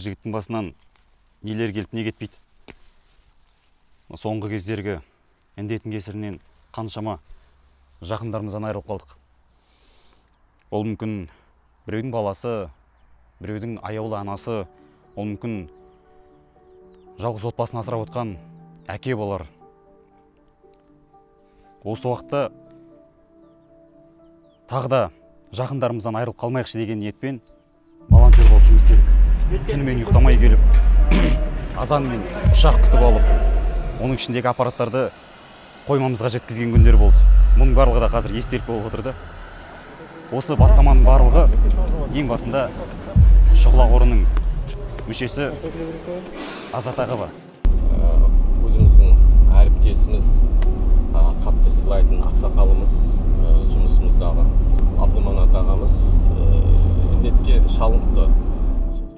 Ер жігіттің басынан нелер келіп, не кетпейді. Соңғы кездергі індеттің кесірінен қаншама жақындарымыздан айырылып қалдық. Ол мүмкін біреудің баласы, біреудің аяулы анасы, ол мүмкін жалғыз отбасын асырап отқан әке болар. Осы уақытта тағы да жақындарымыздан айырылып қалмайықшы деген ниетпен волонтер болып жұмыс істедік. Түнімен ұйықтамай келіп, азанмен ұшақ күтіп алып, оның ішіндегі аппараттарды қоймамызға жеткізген күндер болды. Мұның барлығы да қазір естелік болып отыр да. Осы бастаманың барлығы ең басында Шұғыла қорының мүшесі Азат аға бар. Өзіміздің әріптесіміз, қатты сыйлайтын ақсақалымыз, жұмысымыздағы Абдыманат ағамыз індетке шалдықты.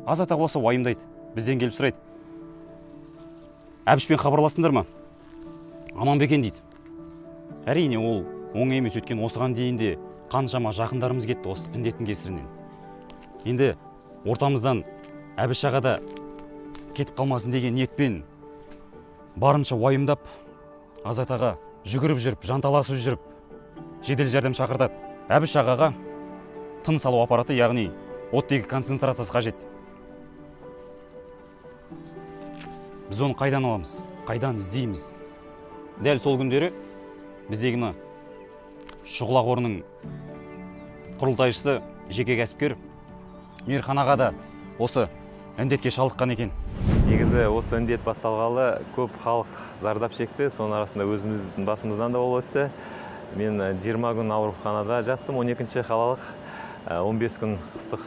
Азат аға болса уайымдайды, бізден келіп сұрайды. Әбішпен хабарластыңдар ма? Аман ба екен дейді. Әрине, ол оңай емес, өйткені осыған дейін де қаншама жақындарымыз кетті осы індеттің кесірінен. Енді ортамыздан Әбіш аға да кетіп қалмасын деген ниетпен барынша уайымдап, Азат аға жүгіріп жүріп, жанталасып жүріп, жедел жәрдем шақыртады. Әбіш ағаға тыныс алу аппараты, яғни оттегі концентрациясы қажет. Біз оны қайдан аламыз, қайдан іздейміз? Дәл сол күндері біздегі мына Шұғыла қорының құрылтайшысы, жеке кәсіпкер Мейірхан аға да осы індетке шалдыққан екен. Негізі осы індет басталғалы көп халық зардап шекті, соның арасында өзіміздің басымыздан да болып өтті. Мен 20 күн ауруханада жаттым, 12-ші қалалық, 15 күн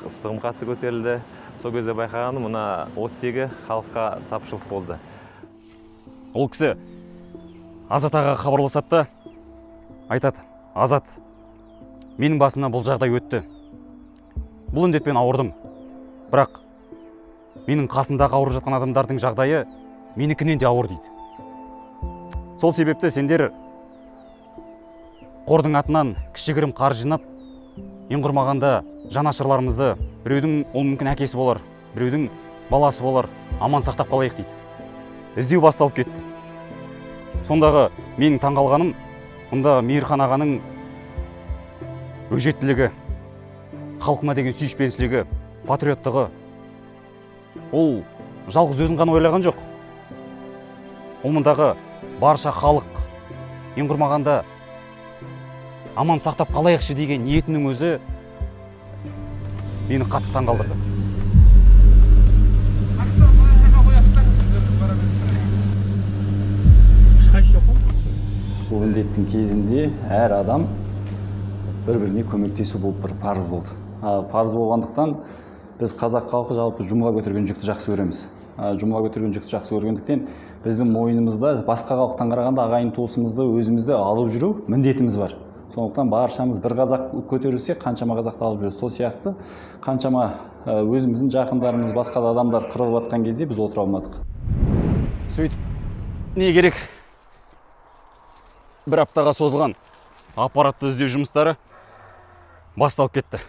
ыстығым қатты көтерілді. Сол кезде байқағаным, мына оттегі халыққа тапшылық болды. Ол кісі Азат ағаға хабарласады да айтады: Азат, менің басымнан бұл жағдай өтті. Бұл індетпен ауырдым. Бірақ менің қасымдағы ауырып жатқан адамдардың жағдайы менікінен де ауыр дейді. Сол себепті сендер қордың атынан кішігірім қаржы жинап, ең құрмағанда жанашырларымызды, біреудің ол мүмкін әкесі болар, біреудің баласы болар, аман сақтап қалайық дейді. Іздеу басталып кетті. Сондағы менің таңғалғаным, мұнда Мейірхан ағаның өжеттілігі, халқына деген сүйіспеншілігі, патриоттығы. Ол жалғыз өзін ғана ойлаған жоқ. Ол мұндағы барша халық, ең құрмағанда аман сақтап қалайықшы деген ниетінің өзі мені қатты таңғалдырды. Бұл індеттің кезінде әр адам бір-біріне көмектесу болып бір парыз болды. Парыз болғандықтан біз қазақ халқы жалпы жұмға көтерген жүкті жақсы көреміз. Жұмға көтерген жүкті жақсы көргендіктен біздің мойнымызда басқа халықтан қарағанда ағайын туысымызды өзімізді алып жүру міндетіміз бар. Сондықтан баршамыз бір қазақ көтерілсе, қаншама қазақты алып жүреді. Сол сияқты қаншама өзіміздің жақындарымыз, басқа да адамдар қырылып жатқан кезде біз отыра алмадық. Сөйтіп, не керек? Бір аптаға созылған аппаратты іздеу жұмыстары басталып кетті.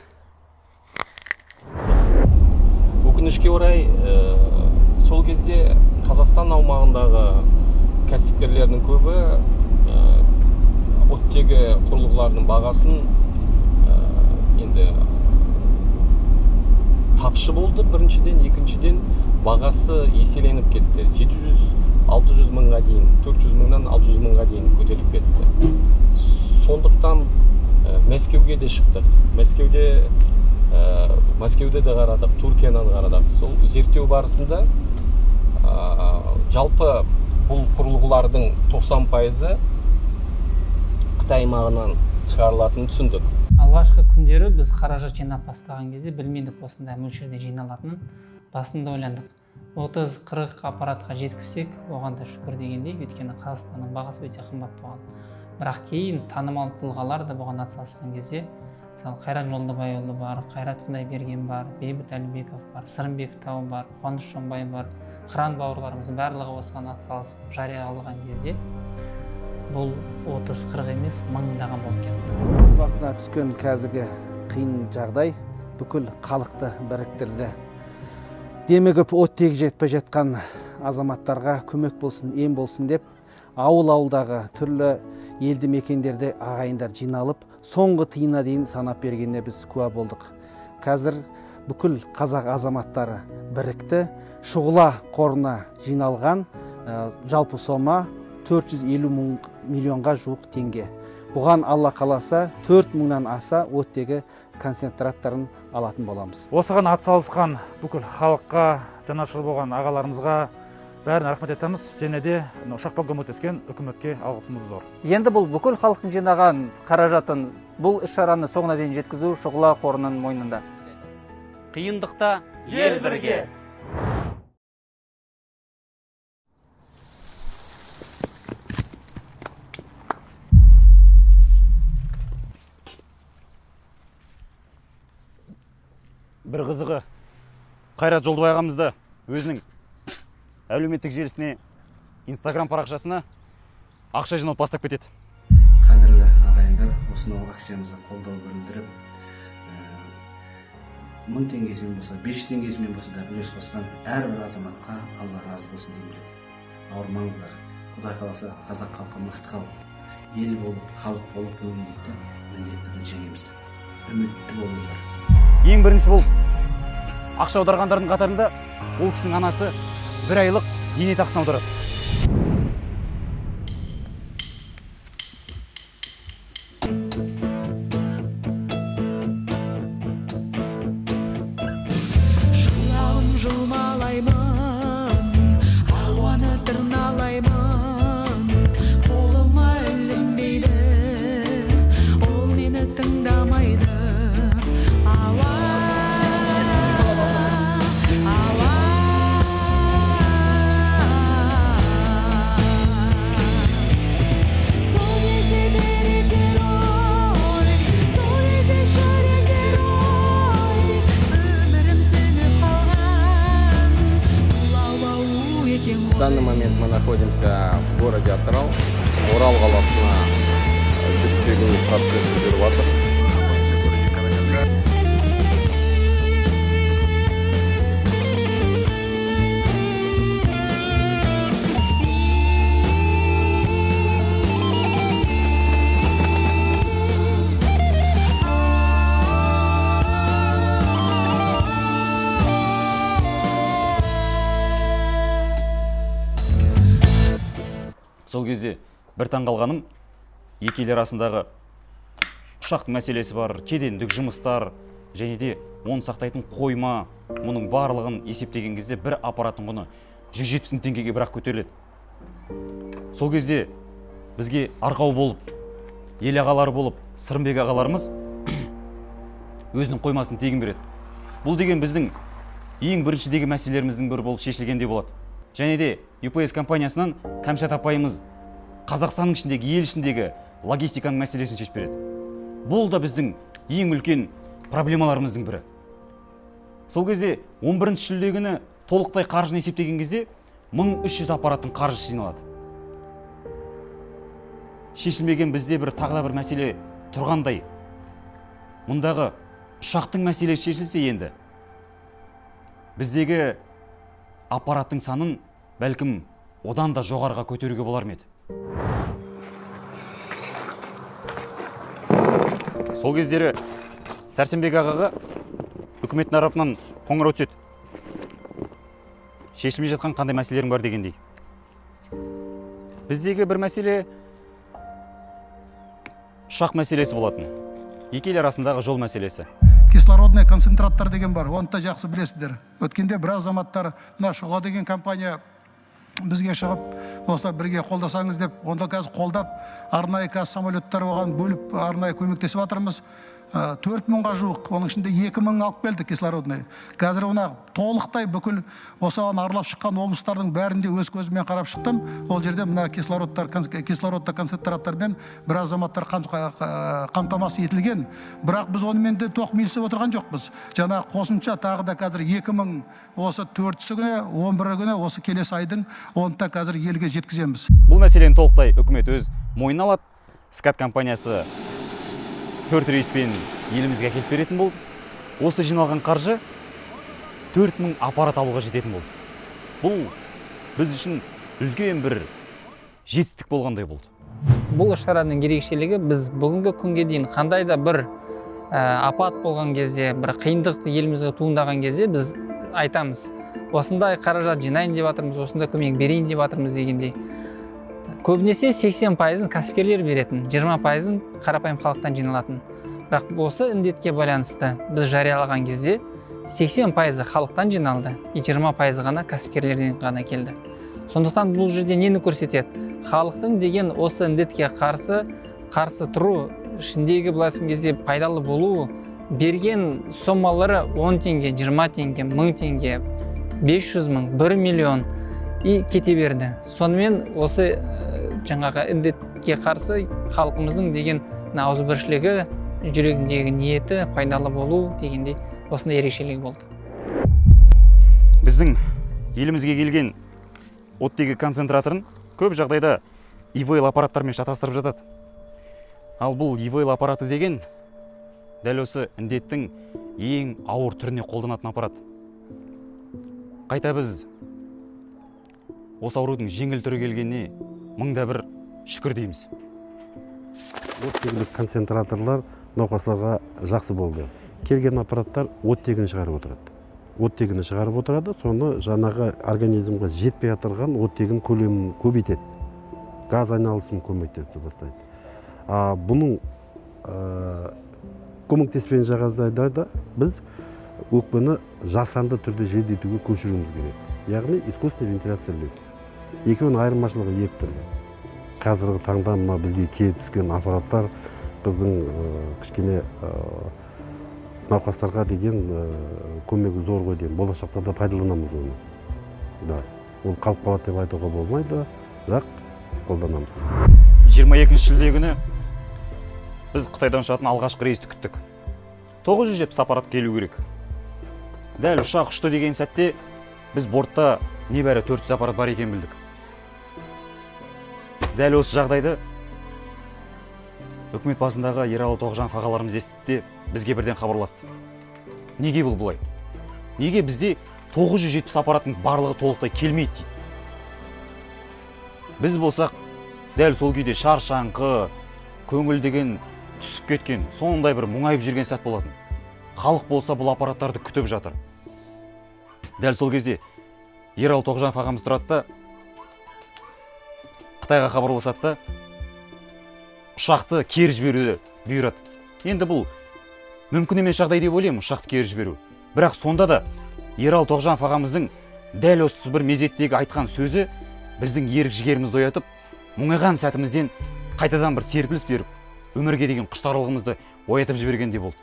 Өкінішке орай, сол кезде Қазақстан аумағындағы кәсіпкерлердің көбі оттегі құрылғыларының бағасын енді тапшы болды біріншіден, екіншіден бағасы еселеніп кетті. 700-600 мыңға дейін, 400 мыңнан 600 мыңға дейін көтеріліп кетті. Сондықтан Мәскеуге де шықтық. Мәскеуде де қарадық, Түркиядан қарадық. Сол зерттеу барысында жалпы бұл құрылғылардың 90% Қытай аймағынан шығарылатынын түсіндік. Алғашқы күндері біз қаражат жинап бастаған кезде білмедік осындай мөлшерде жиналатынын. Басында ойландық. 30-40 аппаратқа жеткізсек, оған да шүкір дегендей, өйткені Қазақстанның бағасы өте қымбат болған. Бірақ кейін танымал тұлғалар да бұған атсалысқан кезде, мысалы Қайрат Жолдыбайұлы бар, Қайрат Құдайберген бар, Бейбіт Әлібеков бар, Сырымбек Тау бар, Қуаныш Шонбай бар, Қыран бауырларымыз барлығы осыған атсалысып жариялаған кезде бұл 30-40 емес, мыңдаған болып кетті. Басына түскен қазіргі қиын жағдай бүкіл халықты біріктірді. Демігіп оттегі жетпей жатқан азаматтарға көмек болсын, ем болсын деп ауыл-ауылдағы түрлі елді мекендерде ағайындар жиналып, соңғы тиынына дейін санап бергеніне біз куә болдық. Қазір бүкіл қазақ азаматтары бірікті, Шұғыла қорына жиналған жалпы сома 450 миллионға жуық теңге. Бұған Алла қаласа 4 мыңнан аса оттегі концентраттарын алатын боламыз. Осыған атсалысқан бүкіл халыққа, жанашыр болған ағаларымызға бәріне рахмет айтамыз. Және де ұшақпен көмектескен үкіметке алғысымыз зор. Енді бұл бүкіл халықтың жинаған қаражатын, бұл іс-шараны соңына дейін жеткізу Шұғыла қорының мойнында. Қиындықта ел бірге. Бір қызығы, Қайрат Жолдыбай ағамыз да өзінің әлеуметтік желісіне, Инстаграм парақшасына ақша жинауды бастап кетеді. Қадірлі ағайындар, осынау акциямызға қолдау білдіріп, 1000 теңгесімен болса, 500 теңгесімен болса да үлес қосқан әрбір азаматқа Алла разы болсын деймін. Ауырмаңыздар. Құдай қаласа, қазақ халқы мықты халық. Ел болып, халық болып бұл міндетті міндетті жеңеміз. Үмітті болыңыздар. Ең бірінші болып ақша аударғандардың қатарында ол кісінің анасы бір айлық зейнетақысын аударады. Жылауын жұлмалаймын, ауаны тырналаймын, қолыма ілінбейді, ол мені тыңдамайды. Ауа, ауа. Сол кезде беретер ой, сол кезде шірітер ой, өмірім сөніп қалған, бұл ауа у екен В данный момент мы находимся в городе Атырау. Орал қаласына жүк тегу процесі жүріп жатыр. Сол кезде бір таңғалғаным, екі ел арасындағы ұшақтың мәселесі бар, кедендік жұмыстар және де оны сақтайтын қойма, мұның барлығын есептеген кезде бір аппараттың құны 170 мың теңгеге бірақ көтеріледі. Сол кезде бізге арқау болып, ел ағалары болып, Сырымбек ағаларымыз өзінің қоймасын тегін береді. Бұл деген біздің ең біріншідегі мәселелеріміздің бірі болып шешілгендей болады. Және де UPS компаниясынан Кәмшат апайымыз Қазақстанның ішіндегі, ел ішіндегі логистиканың мәселесін шешіп береді. Бұл да біздің ең үлкен проблемаларымыздың бірі. Сол кезде 11 шілде күні толықтай қаржыны есептеген кезде 1300 аппараттың қаржысы жиналады. Шешілмеген бізде бір тағы да бір мәселе тұрғандай. Мұндағы ұшақтың мәселесі шешілсе енді біздегі аппараттың санын бәлкім одан да жоғарыға көтеруге болар ма еді? Сол кездері Сәрсенбек ағаға үкіметтің тарапынан қоңырау түседі. Шешілмей жатқан қандай мәселелерің бар дегендей. Біздегі бір мәселе ұшақ мәселесі болатын. Екі ел арасындағы жол мәселесі. Кислородный концентраттар деген бар, оны да жақсы білесіздер. Өткенде біраз азаматтар мына Шұғыла деген компания бізге шығып, осылай бірге қолдасаңыз деп, онда қазір қолдап, арнайы қазір самолеттер оған бөліп, арнайы көмектесіп жатырмыз. 4000-ға жуық, оның ішінде 2000 алып келді кислородный. Қазір оны толықтай бүкіл осыған аралап шыққан облыстардың бәрінде өз көзіммен қарап шықтым. Ол жерде мына кислородтар, кислородты концентраттармен біраз азаматтар қамтамасыз етілген. Бірақ біз онымен де тоқмейілсіп отырған жоқпыз. Жаңа қосымша тағы да қазір 2000 осы 4-сі күні, 11-і күні осы келесі айдың оны да қазір елге жеткіземіз. Бұл мәселені толықтай үкімет өз мойнына алады. Скат компаниясы 4 рейспен елімізге әкеліп беретін болды. Осы жиналған қаржы 4000 аппарат алуға жететін болды. Бұл біз үшін үлкен бір жетістік болғандай болды. Бұл іс-шараның ерекшелігі, біз бүгінгі күнге дейін қандай да бір апат болған кезде, бір қиындық елімізге туындаған кезде біз айтамыз, осындай қаражат жинайын деп жатырмыз, осындай көмек берейін деп жатырмыз дегендей. Көбінесе 80%-ын кәсіпкерлер беретін, 20%-ын қарапайым халықтан жиналатын. Бірақ осы індетке байланысты біз жариялаған кезде 80%-ы халықтан жиналды, 20%-ы ғана кәсіпкерлерден ғана келді. Сондықтан бұл жерде нені көрсетеді? Халықтың деген осы індетке қарсы тұру, ішіндегі былай айтқан кезде пайдалы болу, берген сомалары 10 теңге, 20 теңге, 1000 теңге, 500 мың, 1 миллион и кете берді. Сонымен осы жаңағы індетке қарсы халқымыздың деген ауызбіршілігі, жүрегіндегі ниеті, пайдалы болу дегендей осындай ерекшелігі болды. Біздің елімізге келген оттегі концентраторын көп жағдайда ИВЛ аппараттармен шатастырып жатады. Ал бұл ИВЛ аппараты деген дәл осы індеттің ең ауыр түріне қолданатын аппарат. Қайта біз осы аурудың жеңіл түрі келгеніне мыңда бір шүкір дейміз. Оттегілік концентраторлар науқастарға жақсы болды. Келген аппараттар оттегін шығарып отырады. Оттегіні шығарып отырады, соны жаңағы организмге жетпей отырған оттегін көлемін көбейтеді. Газ айналысын көмектесе бастайды. Бұның көмектеспеген жағдайда да біз өкпені жасанды түрде желдетуге көшіруіміз керек. Яғни искусственная вентиляция легких. Екеуінің айырмашылығы екі түрлі. Қазіргі таңда мына бізге келіп түскен аппараттар біздің кішкене науқастарға деген көмегі зор ғой деймін. Болашақта да пайдаланамыз оны. Да, ол қалып қалады деп айтуға болмайды, бірақ қолданамыз. 22 шілде күні біз Қытайдан ұшатын алғашқы рейсті күттік. 970 аппарат келу керек. Дәл ұшақ ұшты деген сәтте біз бортта небәрі 400 аппарат бар екенін білдік. Дәл осы жағдайды үкімет басындағы Ералы Тоғжанов ағаларымыз естіді де бізге бірден хабарласты. Неге бұл бұлай? Неге бізде 970 аппараттың барлығы толықтай келмейді дейді. Біз болсақ дәл сол күйде шаршаңқы, көңіл деген түсіп кеткен, сондай бір мұңайып жүрген сәт болатын. Халық болса бұл аппараттарды күтіп жатыр. Дәл сол кезде Ералы Тоғжанов ағамыз тұрады да Қытайға хабарласады да ұшақты кері жіберуді бұйырады. Енді бұл мүмкін емес жағдай деп ойлаймын, ұшақты кері жіберу. Бірақ сонда да Ералы Тоғжанов ағамыздың дәл осы бір мезеттегі айтқан сөзі біздің ерік жігерімізді оятып, мұңайған сәтімізден қайтадан бір серпіліс беріп, өмірге деген құштарлығымызды оятып жібергендей болды.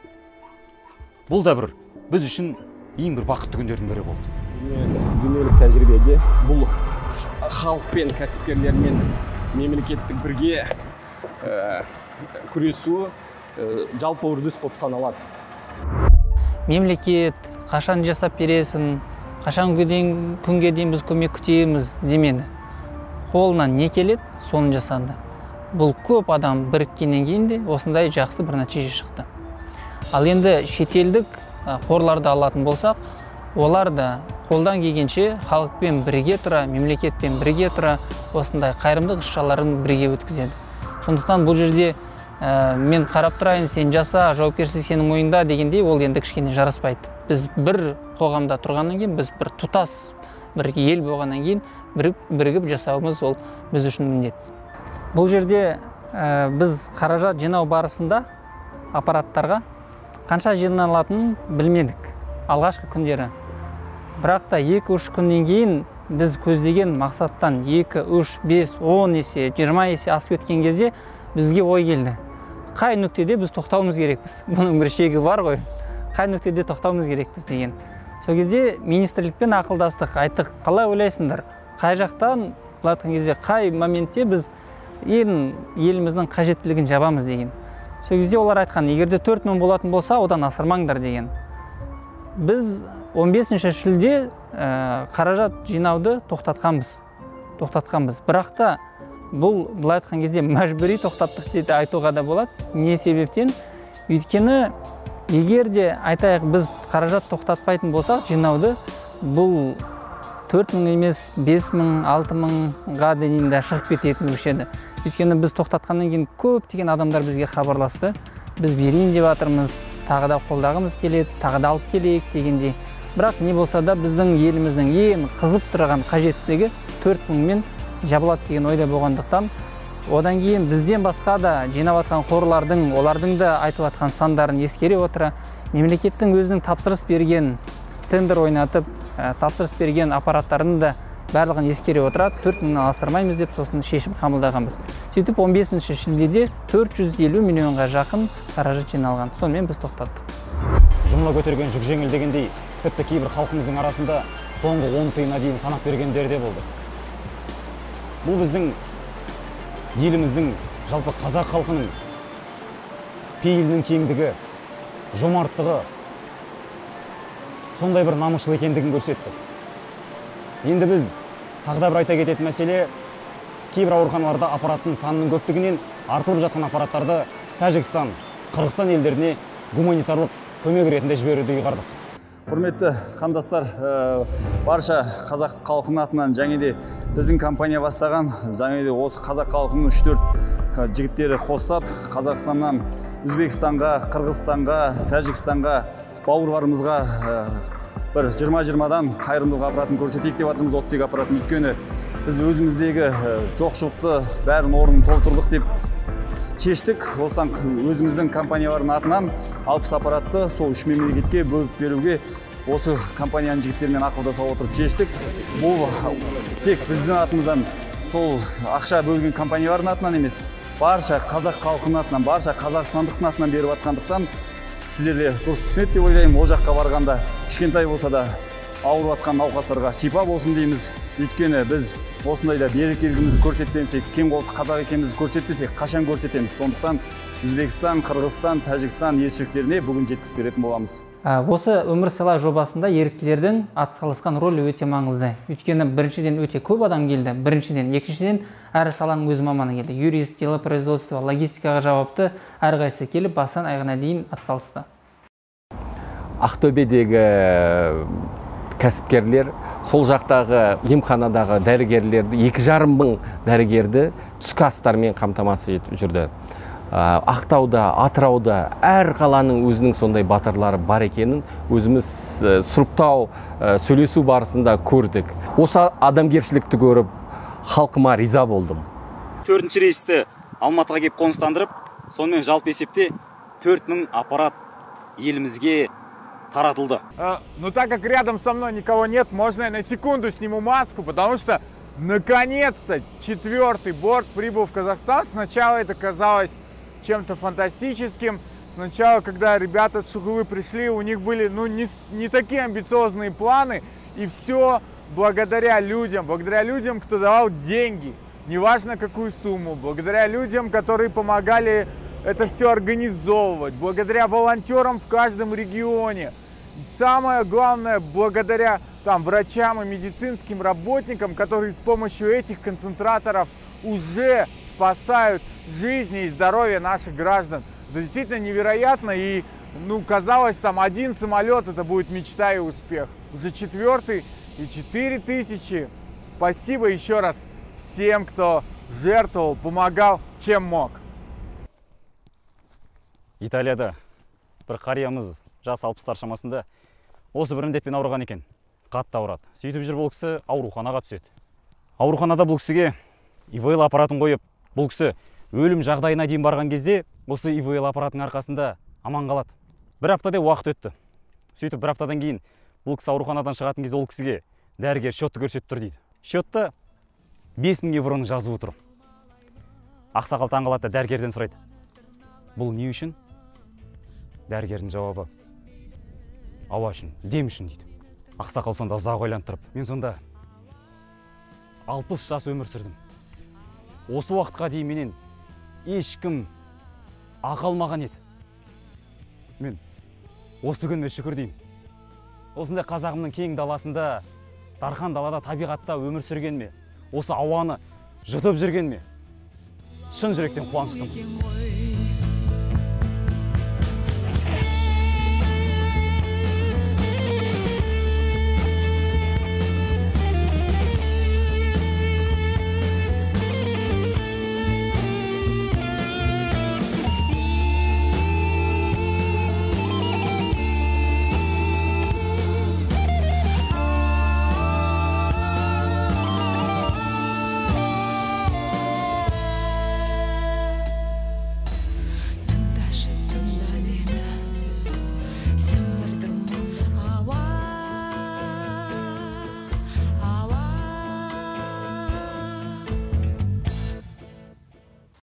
Бұл да бір біз үшін ең бір бақытты күндердің бірі болды. Дүниелік тәжірибеде бұл халықпен, кәсіпкерлермен мемлекеттік бірге күресу жалпы үрдіс болып саналады. Мемлекет қашан жасап бересің, қашан күнге дейін біз көмек күтеміз демеді. Қолынан не келеді, соны жасады. Бұл көп адам біріккеннен кейін де осындай жақсы бір нәтиже шықты. Ал енді шетелдік қорларды алатын болсақ, олар да қолдан келгенше халықпен бірге тұра, мемлекетпен бірге тұра осындай қайырымдылық іс-шараларын бірге өткізеді. Сондықтан бұл жерде мен қарап тұрайын, сен жаса, жауапкершілік сенің мойныңда дегендей ол енді кішкене жараспайды. Біз бір қоғамда тұрғаннан кейін, біз бір тұтас бір ел болғаннан кейін бірігіп жасауымыз ол біз үшін міндет. Бұл жерде біз қаражат жинау барысында аппараттарға қанша жиналатынын білмедік алғашқы күндері. Бірақ та 2-3 күннен кейін біз көздеген мақсаттан 2, 3, 5, 10 есе, 20 есе асып кеткен кезде бізге ой келді. Қай нүктеде біз тоқтауымыз керекпіз? Бұның бір шегі бар ғой. Қай нүктеде тоқтауымыз керекпіз деген. Сол кезде министрлікпен ақылдастық, айттық, қалай ойлайсыңдар? Қай жақтан, былай айтқан кезде, қай моментте біз ең еліміздің қажеттілігін жабамыз деген. Сол кезде олар айтқан, егер де 4000 болатын болса, одан асырмаңдар деген. Біз 15 шілде қаражат жинауды тоқтатқанбыз. Бірақ та бұл былай айтқан кезде мәжбүри тоқтаттық деп айтуға да болады. Не себептен? Өйткені егер де айтайық біз Қаражат тоқтатпайтын болсақ жинауды, бұл 4000 емес, 5000, 6000-ға дейін де шығып кететін еді. Өйткені біз тоқтатқаннан кейін көптеген адамдар бізге хабарласты. Біз берейін деп жатырмыз, тағы да қолдағымыз келеді, тағы да алып келейік дегендей. Бірақ не болса да біздің еліміздің ең қызып тұрған қажеттілігі 4000-мен жабылады деген ойда болғандықтан, одан кейін бізден басқа да жинап жатқан қорлардың, олардың да айтып жатқан сандарын ескере отыра, мемлекеттің өзінің тапсырыс берген, тендер ойнатып, тапсырыс берген аппараттарын да барлығын ескере отыра, 4000-нан асырмаймыз деп сосын шешім қабылдағанбыз. Сөйтіп 15 шілдеде 450 миллионға жақын қаражат жиналған. Сонымен біз тоқтаттық. Жұмыла көтерген жүк жеңіл дегендей, тіпті кейбір халқымыздың арасында соңғы 10 тиынына дейін санап бергендер де болды. Бұл біздің еліміздің, жалпы қазақ халқының пейілінің кеңдігі, жомарттығы, сондай бір намысшыл екендігін көрсетті. Енді біз тағы да бір айта кететін мәселе, кейбір ауруханаларда аппараттың санының көптігінен артылып жатқан аппараттарды Тәжікстан, Қырғызстан елдеріне гуманитарлық көмек ретінде жіберуді ұйғардық. Құрметті қандастар, барша қазақ халқының атынан және де біздің компания бастаған, және де осы қазақ халқының 3-4 жігіттері қостап, Қазақстаннан Өзбекстанға, Қырғызстанға, Тәжікстанға, бауырларымызға бір 20-20-дан қайырымдылық аппаратын көрсетейік деп жатырмыз, оттек аппаратын. Өйткені біз өзіміздегі жоқшылықты бәрін орнын толтырдық деп шештік. Осыдан өзіміздің компаниялардың атынан 60 аппаратты сол 3 мемлекетке бөліп беруге осы компанияның жігіттерімен ақылдаса отырып шештік. Бұл тек біздің атымыздан, сол ақша бөлген компаниялардың атынан емес, барша қазақ халқының атынан, барша қазақстандықтың атынан беріп жатқандықтан сіздер де дұрыс түсінеді деп ойлаймын. Ол жаққа барғанда кішкентай болса да ауырып жатқан науқастарға шипа болсын дейміз. Өйткені біз осындайда берекелігімізді көрсетпесек, кең қолды қазақ екенімізді көрсетпесек, қашан көрсетеміз? Сондықтан Өзбекстан, Қырғызстан, Тәжікстан елшіліктеріне бүгін жеткізіп беретін боламыз. Осы Өмір сыйла жобасында еріктілердің атсалысқан рөлі өте маңызды. Өйткені біріншіден өте көп адам келді, біріншіден, екіншіден әр саланың өз маманы келді. Юрист, делопроизводство, логистикаға жауапты әрқайсысы келіп бастан аяғына дейін атсалысты. Ақтөбедегі кәсіпкерлер сол жақтағы емханадағы дәрігерлерді, 2,5 мың дәрігерді түскі астармен қамтамасыз етіп жүрді. Ақтауда, Атырауда әр қаланың өзінің сондай батырлары бар екенін өзіміз сұрыптау, сөйлесу барысында көрдік. Осы адамгершілікті көріп, халқыма риза болдым. 4-ші рейсті Алматыға келіп қоныстандырып, сонымен жалпы есепте 4000 аппарат елімізге таратылды. Но так как рядом со мной никого нет, можно я на секунду сниму маску, потому что наконец-то 4-й борт прибыл в Казахстан. Сначала это казалось чем-то фантастическим. Сначала, когда ребята с Шугулы пришли, у них были не такие амбициозные планы. И все благодаря людям, кто давал деньги, неважно какую сумму, благодаря людям, которые помогали это все организовывать, благодаря волонтерам в каждом регионе. И самое главное, благодаря там врачам и медицинским работникам, которые с помощью этих концентраторов уже спасают жизни и здоровье наших граждан. Это действительно невероятно. И, казалось, там один самолет, это будет мечта и успех. Уже 4-й и 4000. Спасибо еще раз всем, кто жертвовал, помогал, чем мог. Италияда бір қариямыз жас 60-тар шамасында осы бір індетпен ауырған екен. Қатты ауырады. Сөйтіп жүріп бұл кісі ауруханаға түседі. Ауруханада бұл кісіге ИВЛ аппаратын қойып, бұл кісі өлім жағдайына дейін барған кезде осы ИВЛ аппаратының арқасында аман қалады. Бір аптадай уақыт өтті. Сөйтіп бір аптадан кейін бұл кісі ауруханадан шығатын кезде ол кісіге дәрігер счетты көрсетіп тұр дейді. Счетта 5000 евроның жазуы тұр. Ақсақал таң қалады да дәрігерден сұрайды. Бұл не үшін? Дәрігердің жауабы: ауа үшін, дем үшін дейді. Ақсақал сонда ұзақ ойланып тұрып, мен сонда 60 жас өмір сүрдім. Осы уақытқа дейін менен ешкім ақы алмаған еді. Мен осы күніме шүкір деймін. Осындай қазағымның кең даласында, дархан далада, табиғатта өмір сүргеніме, осы ауаны жұтып жүргеніме шын жүректен қуаныштымын.